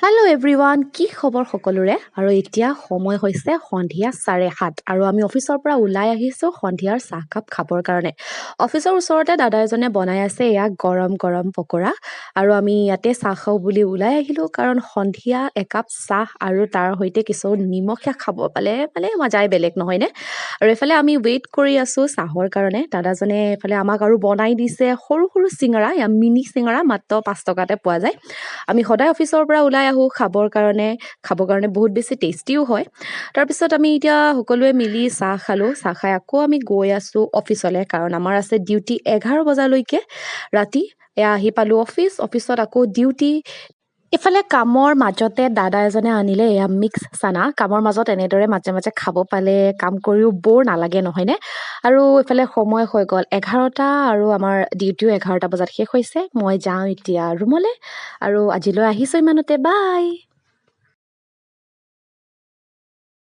Hello' everyone, কি খবৰ সকলোৰে? আৰু এতিয়া সময় হৈছে সন্ধিয়া 7:30 আৰু আমি অফিচৰ পৰা ওলাই আহিছোঁ সন্ধিয়াৰ চাহকাপ খাবৰ কাৰণে। অফিচৰ ওচৰতে দাদা এজনে বনাই আছে এয়া গৰম গৰম পকৰা আৰু আমি ইয়াতে চাহ খাওঁ বুলি ওলাই আহিলোঁ, কাৰণ সন্ধিয়া একাপ চাহ আৰু তাৰ সৈতে কিছু নিমখীয়া খাব পালে মানে মজাই বেলেগ, নহয়নে? আৰু এইফালে আমি ৱেইট কৰি আছোঁ চাহৰ কাৰণে। দাদাজনে এইফালে আমাক আৰু বনাই দিছে সৰু সৰু চিঙৰা, এয়া মিনি চিঙৰা, মাত্ৰ 5 টকাতে পোৱা যায়। আমি সদায় অফিচৰ পৰা ওলাই আহোঁ খাবৰ কাৰণে বহুত বেছি টেষ্টিও হয়। তাৰপিছত আমি এতিয়া সকলোৱে মিলি চাহ খালোঁ। চাহ খাই আকৌ আমি গৈ আছোঁ অফিচলৈ, কাৰণ আমাৰ আছে ডিউটি 11 বজালৈকে ৰাতি। এয়া আহি পালোঁ অফিচ, অফিচত আকৌ ডিউটি। ইফালে কামৰ মাজতে দাদা এজনে আনিলে এয়া মিক্স চানা। কামৰ মাজত এনেদৰে মাজে মাজে খাব পালে কাম কৰিও ব'ৰ নালাগে, নহয়নে? আৰু এইফালে সময় হৈ গ'ল 11টা আৰু আমাৰ ডিউটিও 11টা বজাত শেষ হৈছে। মই যাওঁ এতিয়া ৰুমলৈ আৰু আজিলৈ আহিছোঁ ইমানতে, বাই।